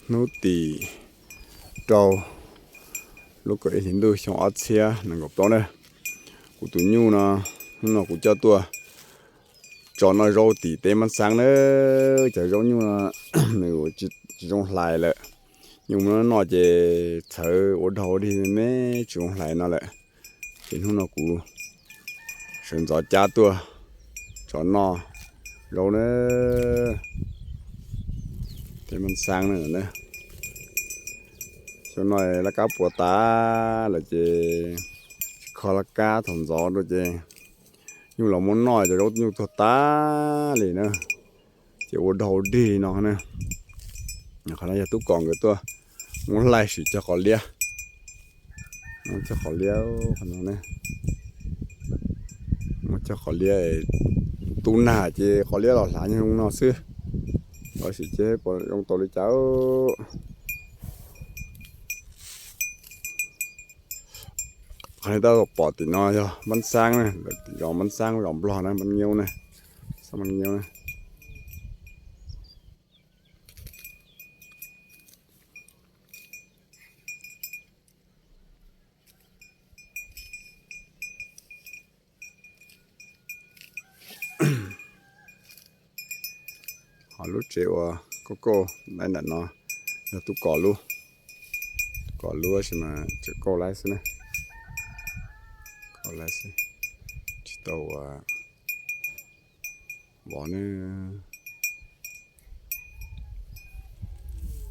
Hnub tim rau lub kaum ib hlis ntuj xyoo ob txhiab nees nkaum plaub na. Kuv tus nyuj no, hnub no kuv coj tuaj tso noj zaub tim teb Mab Xaab na. Cov zaub nyuj no nws tsis zoo hlais lawm. Nyuj muab noj ces txhawv ua dog ua dig me tsis zoo hlais no lawm. Ces hnub no kuv sawv ntxov cab tuaj tso noj zaub na. Teb Mab Xaab na. Xyoo no laj kab puas tas lawm ces tsis kho laj kab, thaum ntxov rau ces nyuj los muab noj cov zaub nyuj tuag tas li na. Ces ua dog ua dig no na. Qhov no yog tub Kom nkawd tuaj muab laij sim cog qos liab. Muab cog qos liab, qhov no ne. Muab cog qos liab, tu nag ces qos liab los hlav nyuj zoo no xwb. Los sim ces puas zoo tau li cas. Qhov nej tab tom pom tim no yog Mab Xaab na, tim zos Mab Xaab zos Nplog na, Mab Nyuj na, xab Mab Nyuj na. Ho lub tsev uas kauj kauj laib ntawm no yog tub Kom lub, tub Kom lub tab sis mas tseem kauj laib xwb na. Kauj laib xwb, tsis tau ua vov ne.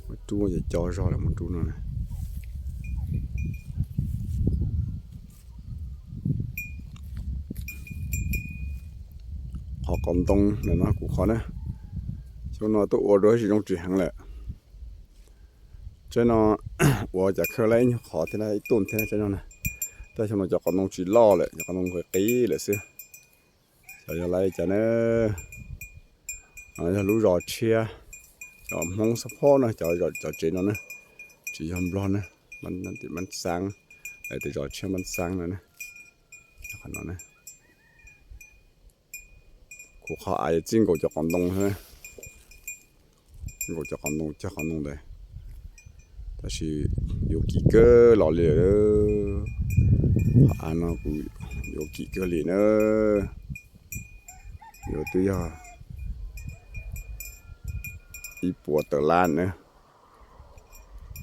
Muab rub ces co zog lawm, muab rub no na. Qhov qos ntoo ntawm no kuv qhov na, xyoo no tuaj ua dua tsis zoo tsis heev lawm. Tsaib no ua cas khawb lawm ib nyuag qhov thiab, ib tuj thiab tsaib no na. Tab xyoo no cov qos ntoo tsis loj lawm, cov qos ntoo qis qis lawm xwb. Xyov yog lawv li cas na. No yog lub zos tshiab, cov Hmoob xab phob no, cov, cov tsev no na, tsis yog Nplog na, tim Mab Xaab, lawv tias zos tshiab Mab Xaab no na. Qhov no na, kuv qhov av txij nkaus cov qos ntoo xwb, nkaus cov qos ntoo, cog qos ntoo ntawd, tab sis yuav kim kawg los li lawm. Qhov av no kuv yuav kim kawg li na, yuav twb yog ib puas tawm lab na,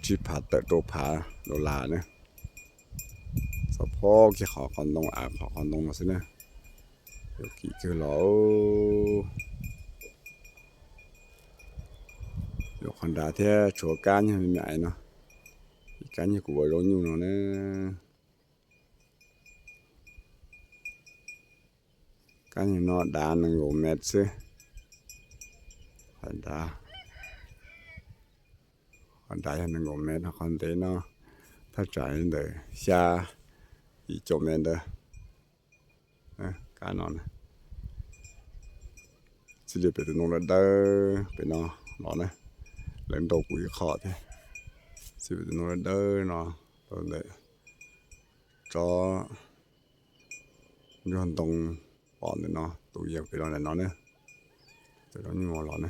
tsib phav tawm rau phav dollar na. Xab phob kiag qhov qos ntoo, av qhov qos ntoo no xwb na, yuav kim kawg los. Yuav qhov nrad thiab tshuav kab nyuag me me no, kab nyuag kuv ua zaub nyuj no na. Kab nyuag no dav nees nkaum mev xwb. Qhov dav, qhov dav yog nees nkaum mev, qhov ntev no thaj tsam li ntawm xya yim caum mev ntawd. Kab no txij li pem tus ntoo dawb dawb pem no los na, lawv nrau kuv ib qho thiab. Txij pem tus ntoo dawb dawb no rau ntawm tsob ntsuag ntoo pom ntawm no, tus yees pem los ntawm no na, cov zaub nyuj los na.